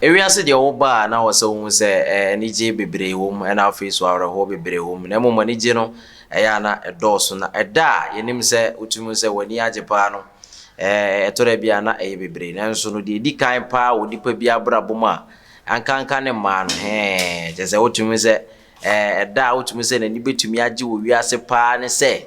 Ewiase deɛ woba a na wɔ sɛ wohu sɛ anigye bebree wɔ mu ɛna afei so awerɛhoɔ bebree wɔ mu, na mmom anigye no ɛyɛ a na ɛdɔɔso. Na ɛda a yɛnim sɛ wotumi sɛ w'ani agye paa no, ɛtɔ da bi a na ɛyɛ bebree. Nanso no deɛ ɛdi kan paa wɔ nipa bi abrabɔ mu a ankanka ne mmaa no, hɛn kyerɛ sɛ wotumi sɛ ɛda a wotumi sɛ n'ani bɛtumi agye wɔ wiase paa ne sɛ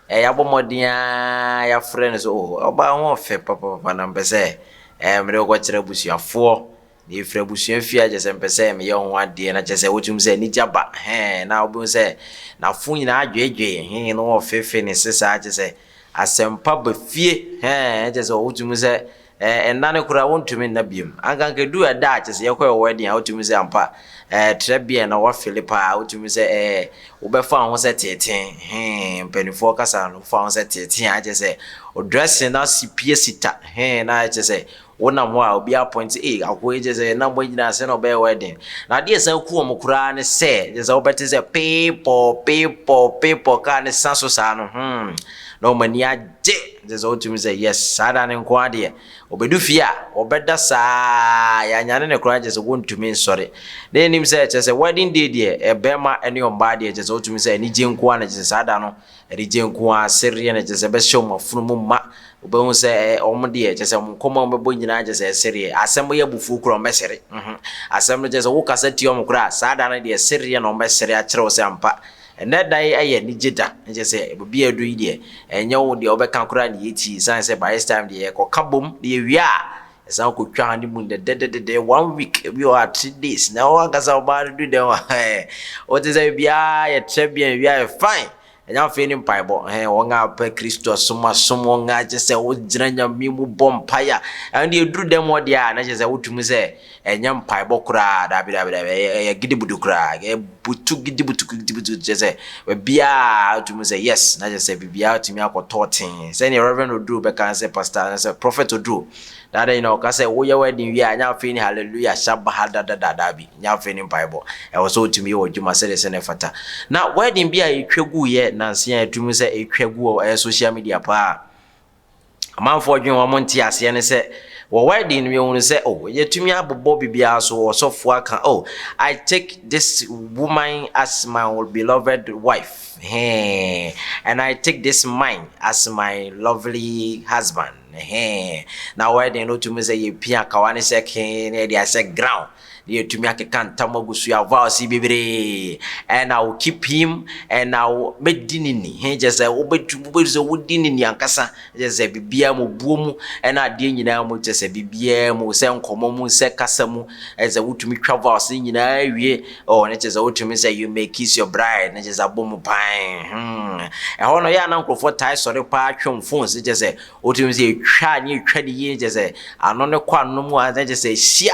yɛabɔ mmɔden ara yɛafrɛ no sɛ, "Oh, ɔbaa ho ɔfɛ papapapa, na mpɛ sɛ mede wo kɔkyerɛ abusuafoɔ." Na yɛfiri abusua fie a kyerɛ sɛ mpɛ sɛ meyɛ wo ho adeɛ, na kyerɛ sɛ wotumi sɛ anigye aba. Hɛn na wobɛhu sɛ n'afo nyinaa adweedwee he na wɔfefe ne se saa, kyerɛ sɛ asɛmpa ba fie. Hɛn kyerɛ sɛ wotumi sɛ ɛnna no koraa wontumi nna biom. Ankanka du ɛda a kyerɛ sɛ yɛkɔ yɛ wedding a, wotumi sɛ ampa trɛ beɛ na wafele paa. Wotumi sɛ wobɛfa ho sɛ teetee. Hɛn mpanimfoɔ kasa no, wofa ho sɛ teetee a, kyerɛ sɛ o dressing na si pie sita. Hɛn na kyerɛ sɛ wonam hɔ a obi apɔnte ee akoa yi, kyerɛ sɛ nam hɔ nyinaa sɛ na ɔbɛyɛ wedding. Na adeɛ san ku wɔn koraa ne sɛ kyerɛ sɛ wobɛte sɛ peepɔ peepɔ peepɔ kaa ne sa so saa no, na wɔn ani agye. Kyerɛ sɛ wotumi sɛ yes, saa da ne nko adeɛ ɔbɛdu fie a ɔbɛda saa, yɛanyane ne koraa, kyerɛ sɛ wɔntumi nsɔre. Na yɛnim sɛ kyerɛ sɛ wedding day deɛ, ɛbɛrima ne ɔbaa deɛ, kyerɛ sɛ wotumi sɛ anigye nko ara, na kyerɛ sɛ saa da no anigye nko ara, sereɛ, na kyerɛ sɛ ɛbɛhyɛ wɔn afono mu ma. Wobɛhu sɛ wɔn deɛ, kyerɛ sɛ wɔn nkɔmmɔ a wɔbɛbɔ nyinaa kyerɛ sɛ sereɛ. Asɛm yɛ abufuo koraa, wɔbɛsere. Asɛm no kyerɛ sɛ wokasa tia wɔn koraa, saa da no deɛ sereɛ na wɔbɛsere akyerɛ wo sɛ ampa ɛnɛ da yi ɛyɛ anigye da. Ne kyerɛ sɛ baabi a ɛdu yi deɛ, ɛnyɛ wo deɛ wobɛka koraa ne yɛtie, ɛsiane sɛ by this time deɛ yɛkɔka bom na yɛwie a, ɛsan kɔtwa honeymoon dɛdɛdɛdɛ one week, ebi wɔ hɔ a 3 days, na wɔn ankasa ɔbaa no du dɛm a wote sɛ biribiara yɛtrɛ bia, biribiara yɛ fine. Ɛnyɛ afei ne mpaebɔ. Ɛhɛn wɔn a pɛ Kristo asom asom wɔn a kyerɛ sɛ wogyina Nyame mu bɔ mpaeɛ a, ɛno deɛ ɛduru dɛm hɔ deɛ a, na kyerɛ sɛ wotumi sɛ ɛnyɛ mpaebɔ koraa. Daabi, daabi, daabi, ɛyɛ gidibudu koraa, ɛyɛ butu gidibutu gidibutu. Kyerɛ sɛ baabiara wotumi sɛ yes, na kyerɛ sɛ biribiara wotumi akɔtɔ tee sɛdeɛ Reverend Oduro bɛka sɛ pastor sɛ Prophet Oduro dada nyina ɔka sɛ woyɛ wedding wie a, ɛnyɛ afei ne hallelujah shaba ha dadada. Daabi, nyɛ afei ne mpaebɔ. Ɛwɔ sɛ wotumi yɛ wɔ dwuma sɛdeɛ sɛ ne fata. Na wedding bi a ɛtwa gu yɛ nanse a ɛtumi sɛ ɛtwa gu wɔ ɛyɛ social media paa, amanfoɔ dwen wɔn nte aseɛ ne sɛ wɔ wedding no yɛhunu sɛ oh, yɛtumi abobɔ biribiara so, ɔsɔfoɔ aka, "Oh, I take this woman as my beloved wife, hey, and I take this man as my lovely husband." Hey, na wedding no tumi sɛ yɛpia kawa ne sɛ kee na yɛde ahyɛ ground na yɛtumi akeka ntam agu so, yɛ vows bebree, "And I will keep him and I will mɛdi ne ni." He kyerɛ sɛ wobɛtu wobɛtu sɛ wodi ne ni ankasa, kyerɛ sɛ biribiara mu buo mu ɛna adeɛ nyinaa mu, kyerɛ sɛ biribiara mu, sɛ nkɔmmɔ mu, sɛ kasa mu, ɛsɛ sɛ wotumi twa vows ne nyinaa wie. Oh, ne kyerɛ sɛ wotumi sɛ you may kiss your bride, ne kyerɛ sɛ abɔ mu pan. Ɛhɔ no yɛ ana nkurɔfoɔ tae sɔre paa twɛm phones, kyerɛ sɛ wotumi sɛ etwa ne etwa ne yie, kyerɛ sɛ ano ne kɔ ano mu a, ne kyerɛ sɛ ehyia,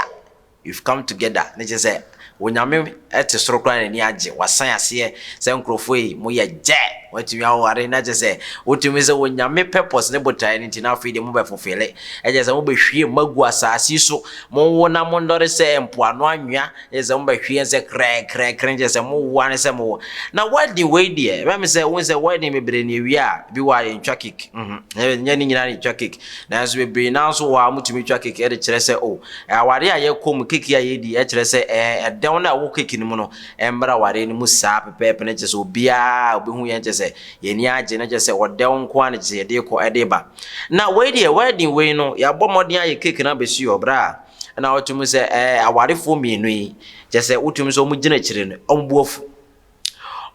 you've come together, ne kyerɛ sɛ Onyame te soro koraa n'ani agye, wasan aseɛ sɛ nkurɔfoɔ yi moyɛ gyɛ watumi aware. Na kyerɛ sɛ wotumi sɛ Onyame purpose ne botaeɛ no nti na afei deɛ mobɛfofele, ɛkyerɛ sɛ mobɛhwie mma gu asase so, monwo na mondɔre sɛ mpoano anwea, kyerɛ sɛ mobɛhwie sɛ krɛkrɛkrɛ, kyerɛ sɛ mowoa ne sɛ mowo. Na wedding wei deɛ, ɛbɛmi sɛ wohu sɛ wedding bebree ne ewie a, bi wɔ a yɛntwa cake. Nyɛ ne nyinaa ne twa cake, nanso bebree naa nso wɔ a motumi twa cake ɛde kyerɛ sɛ o aware a yɛkɔ mu, cake a yɛdi ɛkyerɛ sɛ ɛdɛw no a ɛwɔ cake no mu no ɛmmra aware no mu saa pɛpɛɛpɛ no, kyerɛ sɛ obiara a obɛhu yɛn kyerɛ sɛ yɛni agye no, kyerɛ sɛ ɔdɛw nko ara no, kyerɛ sɛ yɛde kɔ ɛde ba. Na wei deɛ, wedding wei no, yɛabɔ mmɔden ayɛ cake no abɛsi ɔbrɛ a ɛna wotumi sɛ awarefoɔ mmienu yi, kyerɛ sɛ wotumi sɛ wɔn gyina akyire no, wɔn bu afu,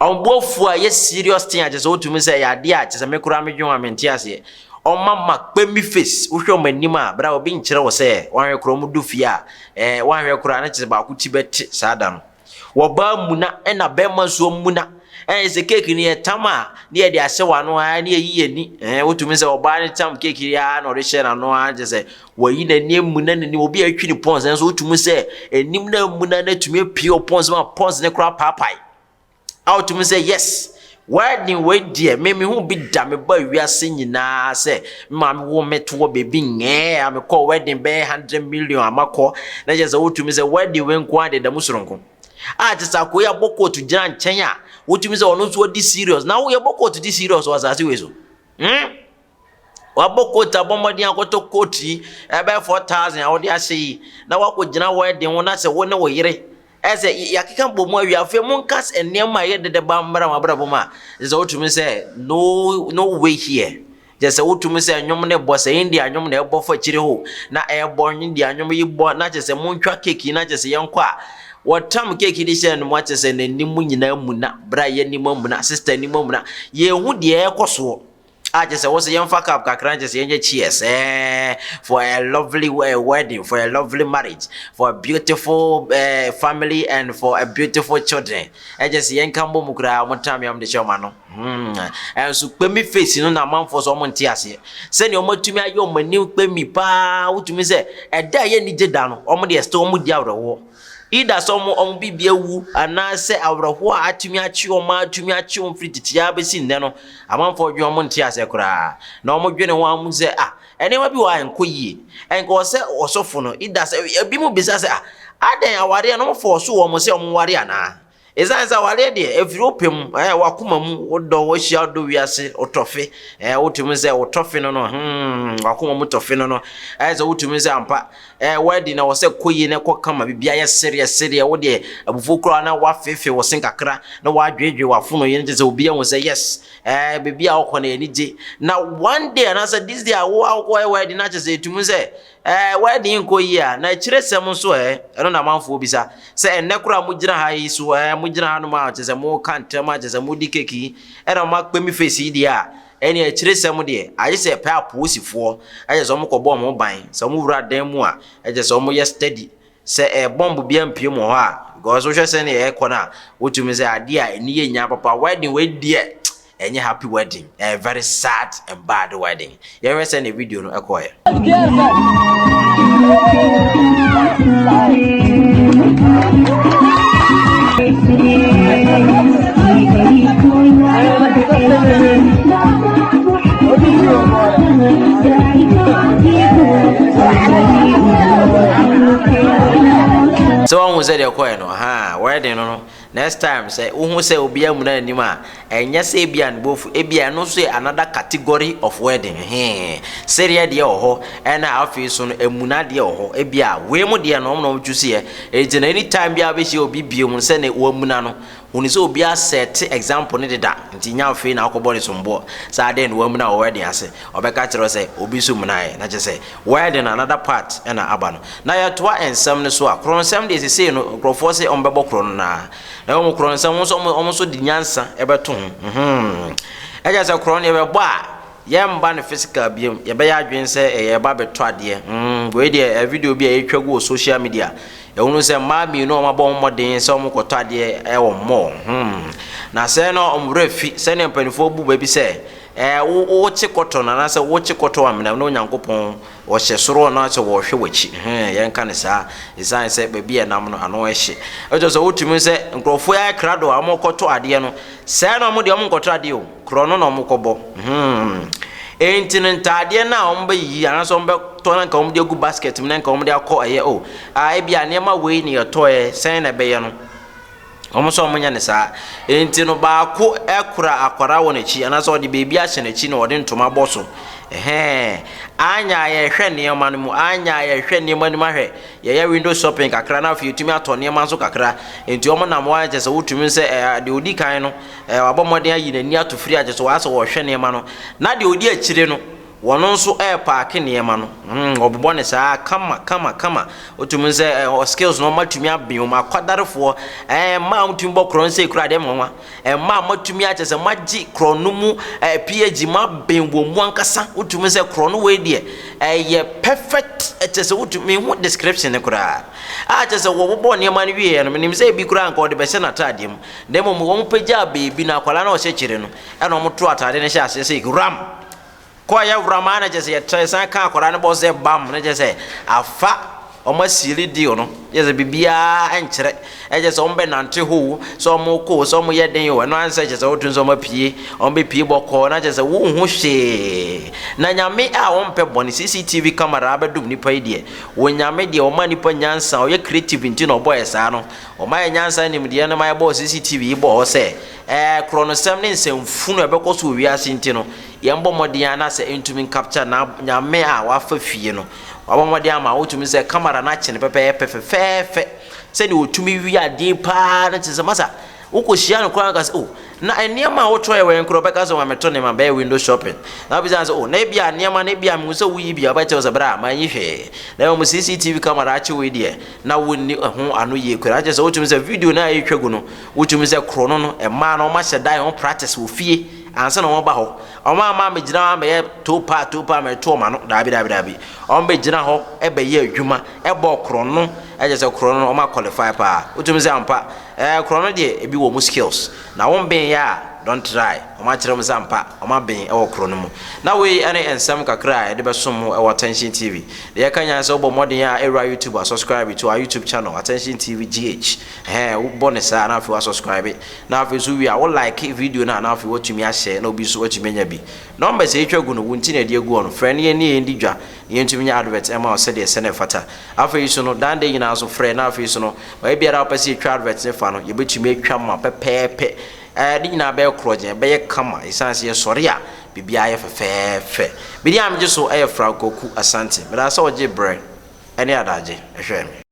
wɔn bu afu a ɛyɛ serious thing a kyerɛ sɛ wotumi sɛ ɛyɛ adeɛ a kyerɛ sɛ me koraa medwen a mente aseɛ. Ɔma ma kpɛmi face, wohwɛ wɔn anim a, bere a obi nkyerɛ wo sɛ wɔahwɛ koraa wɔn du fie a, wɔahwɛ koraa na kyerɛ sɛ baako ti bɛte saa da no. Wɔbaa mu na ɛna bɛrima nso mu na ɛyɛ sɛ cake no yɛ tam a ne yɛde ahyɛ wɔn ano a ne yɛyi yɛn ni. Wotumi sɛ ɔbaa no tam cake yi a na ɔde hyɛ n'ano a, kyerɛ sɛ wɔyi n'ani emu na n'anim obi a atwi ne pɔns, nso wotumi sɛ anim na emu na n'atumi apue wɔ pɔns ma pɔns ne koraa paapae a, wotumi sɛ yes, wedding wei deɛ me me ho bi da. Me ba wiase nyinaa sɛ me maame wo me to wɔ beebi nyɛɛ a mekɔ wedding bɛyɛ 100 million a makɔ, na kyerɛ sɛ wotumi sɛ wedding wei nko ara de da mu soronko a kyerɛ sɛ akoyi abɔ kootu gyina nkyɛn a, wotumi sɛ ɔno nso ɔdi serious na woyɛ bɔ kootu di serious wɔ asase wei so. Wabɔ coat abɔ mmɔden akɔtɔ coat yi ɛbɛyɛ 4,000 a wode ahyɛ yi na wakɔgyina wedding ho na sɛ wo ne wo yere ɛsɛ yɛakeka bɔ mu awie, afei monka nneɛma a ɛyɛ dede ba mmra mo abrabɔ mu a, sɛ wotumi sɛ no, no way here. Kyerɛ sɛ wotumi sɛ nnwom ne bɔ, sɛ India nnwom na ɛbɔ fa akyire hɔ na ɛbɔ India nnwom yi bɔ na kyerɛ sɛ montwa cake yi na kyerɛ sɛ yɛnkɔ a, wɔtam cake de hyɛ no mu akyerɛ sɛ n'anim nyinaa muna, bra yɛ anim amuna, sister anim amuna, yɛnhu deɛ ɛrekɔ soɔ. A kyerɛ sɛ wɔ sɛ yɛmfa cup kakra kyerɛ sɛ yɛnyɛ cheers for a lovely wedding, for a lovely marriage, for a beautiful family and for a beautiful children. Ɛkyɛ sɛ yɛnka mbɔ mu koraa, wɔn tam yam de hyɛ wɔn ano. Ɛnso kpemi face no na amanfoɔ sɛ wɔn nte aseɛ sɛnea wɔn atumi ayɛ wɔn anim kpemi paa. Wotumi sɛ ɛda a yɛ anigye da no, wɔn deɛ still wɔn di awerɛhoɔ, either sɛ wɔn biribi awu anaasɛ awerɛhoɔ a atumi akye wɔn, atumi akye wɔn firi tete a bɛsi nnɛ no. Amanfoɔ dwe wɔn nte aseɛ koraa na wɔn dwene ho amu sɛ, ah, nneɛma bi wɔ a nkɔ yie. Ɛnka wɔ sɛ ɔsɔfo no, either sɛ ebi mu bisa sɛ, ah, adɛn, awareɛ no wɔn fɔ so wɔn sɛ wɔn ware anaa? Ɛsiane sɛ awareɛ deɛ, ɛfiri wo pɛ mu, wakoma mu wodɔ, wahyia dɔ wiase wotɔfe, wotumi sɛ wotɔfe no, wakoma mu tɔfe no, ɛyɛ sɛ wotumi sɛ ampa wedding na wɔ sɛ kɔ yie na ɛkɔ kama, biribi ayɛ sereɛ sereɛ. Wo deɛ, abufuo koraa na wafeefe wɔ se kakra na wadwedwe wafono yɛ no kyerɛ sɛ obi ahu sɛ yes, biribi a wokɔ no ani gye. Na one day anaasɛ this day a wo akɔyɛ wedding na kyerɛ sɛ ɛtumi sɛ wedding nkɔ yie a, na akyire sɛm nso ɛno na amanfoɔ bisa sɛ ɛnnɛ koraa mogyina ha yi so, mogyina ha nom a kyerɛ sɛ moka ntɛm a kyerɛ sɛ modi cake yi ɛna moakpɛ mi face yi deɛ a, ɛne akyire sɛm deɛ agye sɛ pɛ apolisifoɔ ɛyɛ sɛ ɔmokɔbɔ ɔmo ban sɛ ɔmo wura dan mu a, ɛkyɛ sɛ ɔmo yɛ steady sɛ bomb bi ampie mu hɔ a, because wohwɛ sɛ ne ɛkɔ no a, wotumi sɛ adeɛ a ɛni yɛ nya papa. Wedding wei deɛ, ɛnyɛ happy wedding, ɛyɛ very sad and bad wedding. Yɛhwɛ sɛ ne video no ɛkɔɛ. Sɛ wɔn sɛ deɛ kɔɛ no ha wedding no, next time sɛ wohu sɛ obi amuna anim a, ɛnyɛ sɛ ebi a ne bofu, ebi a ɛno nso yɛ another category of wedding. Hɛn sereɛ deɛ wɔ hɔ, ɛna afei so no amuna deɛ wɔ hɔ. Ebi a wei mu deɛ no, ɔmo na ɔmo twu seɛ. Eti na anytime bi a bɛhyia obi bio mu sɛ ne wɔamuna no, hunu sɛ obi asɛte example ne deda, nti nya afei na akɔbɔ ne somboɔ sɛ adeɛ na wɔamuna wɔ wedding ase. Ɔbɛka kyerɛ sɛ obi nso munaeɛ na kyerɛ sɛ wedding another part ɛna aba no. Na yɛtoa nsɛm no so a, korɔnsɛm deɛ, sesei no nkurɔfoɔ sɛ ɔmbɛbɔ korɔ no naa na wɔn korɔnsɛm nso ɔmo nso de nyansa ɛbɛto ho. Ɛkyɛ sɛ korɔ no yɛbɛbɔ a, yɛmba no physical biom, yɛbɛyɛ adwene sɛ ɛyɛ ɛba bɛtɔ adeɛ. Wei deɛ, video bi a yɛtwa gu wɔ social media, ɛhunu sɛ mmaa mmienu a wɔabɔ wɔn mmɔden sɛ wɔkɔtɔ adeɛ ɛwɔ mall. Na sɛ no wɔn werɛ fi sɛnea mpanimfoɔ bu baabi sɛ wo wokye kɔtɔ no anaasɛ wokye kɔtɔ amena na Onyankopɔn wɔhyɛ soro na sɛ wɔrehwɛ w'akyi. Yɛnka ne saa, ɛsiane sɛ baabi a ɛnam no ano ɛhye. Ɛkyɛ sɛ wotumi sɛ nkurɔfoɔ yɛ krado a wɔkɔtɔ adeɛ no sɛɛ na wɔn deɛ wɔn nkɔtɔ adeɛ o, korɔ no na wɔkɔbɔ. Enti no ntaadeɛ no a wɔbɛyiyi anaasɛ wɔbɛtɔ na nka wɔde agu basket mu na nka wɔde akɔ, ɛyɛ o a ebi a nneɛma wei ne yɛtɔɛ sɛn na ɛbɛyɛ no, wɔn nso wɔnyɛ ne saa. Enti no baako kura akwaraa wɔ n'akyi anaasɛ ɔde beebi ahyɛ n'akyi na ɔde ntoma bɔ so. Ɛhɛn, anya yɛhwɛ nneɛma no mu, anya yɛhwɛ nneɛma no mu ahwɛ, yɛyɛ window shopping kakra na afei yɛtumi atɔ nneɛma nso kakra. Enti wɔn nam hɔ akyɛ sɛ wotumi sɛ deɛ odi kan no wabɔ mmɔden ayi n'ani ato firi akyɛ sɛ wɔasɛ wɔhwɛ nneɛma no, na deɛ odi akyire no, wɔn nso ɛrepaake nneɛma no. Ɔbobɔ ne saa kama kama kama. Wotumi sɛ skills no ɔmatumi abɛn wɔn akwadarefoɔ. Mmaa a wɔtumi bɔ korɔ nsa ekura adeɛ mmoa, mmaa a wɔatumi akyɛ sɛ moagye korɔ no mu phd, moabɛn wɔn mu ankasa. Wotumi sɛ korɔ no wei deɛ ɛyɛ perfect. Ɛkyɛ sɛ wotumi hu description no koraa a, kyɛ sɛ wɔbobɔ nneɛma no wieɛ no, menim sɛ ebi koraa nka ɔde bɛhyɛ n'ataadeɛ mu, na mmom wɔn pagyaa beebi na akwadaa no a ɔhyɛ kyerɛ no ɛna wɔn to ataade no hyɛ aseɛ sɛ ram kɔ yɛ wura maa na kyɛ sɛ yɛtrɛ san ka akwadaa no bɔ sɛ bam, na kyɛ sɛ afa wɔn asiili deal no. Kyerɛ sɛ biribiara nkyerɛ. Ɛkyerɛ sɛ wɔbɛnante hɔ o, sɛ wɔkɔ o, sɛ wɔyɛ den o, ɛno ara ne sɛ kyerɛ sɛ woto nso wɔapue, wɔbɛpue bɔkɔɔ na kyerɛ sɛ wonhu hwee. Na Nyame a ɔmpɛ bɔne, CCTV camera abɛdom nnipa yi deɛ, Onyame deɛ ɔma nnipa nyansa, ɔyɛ creative nti na ɔbɔɛ saa no. Ɔma yɛ nyansa ne nimdeɛ no ma yɛbɔɔ CCTV yi bɔɔ hɔ sɛ, ɛɛ korɔnosɛm ne nsɛmfunu a ɛbɛkɔ so wɔ wiase nti no, yɛmbɔ mmɔden ara na sɛ ɛntumi ncapture na Nyame a wafa fie no. Wabɔ mmɔden ama wotumi sɛ camera no akye no pɛpɛɛpɛ fɛfɛɛfɛ sɛdeɛ ɔtumi wi adeɛ paa no kyerɛ sɛ masa wokɔhyia no koraa ka sɛ oh na nneɛma a wotɔɛ wɔ yɛn koraa ɔbɛka sɛ ma metɔ nneɛma bɛyɛ window shopping na wobisa sɛ oh na ebi a nneɛma no ebi a mehu sɛ woyi bi a wobɛkyerɛ sɛ bra manyi hwee na mmom CCTV camera akye wei deɛ na wonni ɛho ano yie koraa kyerɛ sɛ wotumi sɛ video no a ɛretwa gu no wotumi sɛ korɔ no no mmaa no wɔahyɛ dan wɔn practice wɔ fie ansa na wɔba hɔ. Wɔn amma ammɛgyina hɔ ammɛyɛ toopaa toopaa ammɛto wɔn ano. Daabi, daabi, daabi. Wɔbɛgyina hɔ bɛyɛ adwuma, bɔ korɔno. Ɛkyerɛ sɛ korɔno no, wɔn aqualify paa. Wotumi sɛ ampa, ɛɛ korɔno deɛ, ebi wɔ wɔn skills. Na wɔn ben yɛ a, don't try. Wɔn akyerɛ wɔn sɛ ampa, wɔn aben wɔ korɔno mu. Na wei ne nsɛm kakra a yɛde bɛsom mo wɔ Attention TV. Deɛ yɛka nyinaa ne sɛ wobɔ mmɔden a ɛwura YouTube a, subscribe to our YouTube channel, Attention TV GH. Ɛhɛn, wobɔ no saa a na afei woasubscribe. Na afei nso wowie a, wo like video no a na afei woatumi ahyɛ na obi nso atumi anya bi. Numbers a yɛtwa gu no, wo nti na yɛde agu hɔ no, frɛ na yɛne yɛn ndi dwa na yɛntumi nyɛ advert mma wo sɛdeɛ ɛsɛ na ɛfata. Afei nso no, dan da nyinaa nso frɛ na afei nso no, baabi biara a wopɛ sɛ yɛtwa advert no fa no, yɛbɛtumi atwa ma pɛpɛɛpɛ. Ɛɛ, ne nyinaa bɛyɛ korɔgyenn, ɛbɛyɛ kama ɛsiane sɛ yɛsɔre a, biribiara yɛ fɛfɛɛfɛ. Me din a megye so yɛ Frank Kwaku Asante. Meda ase sɛ wogyee berɛ ne adagye hwɛɛ me.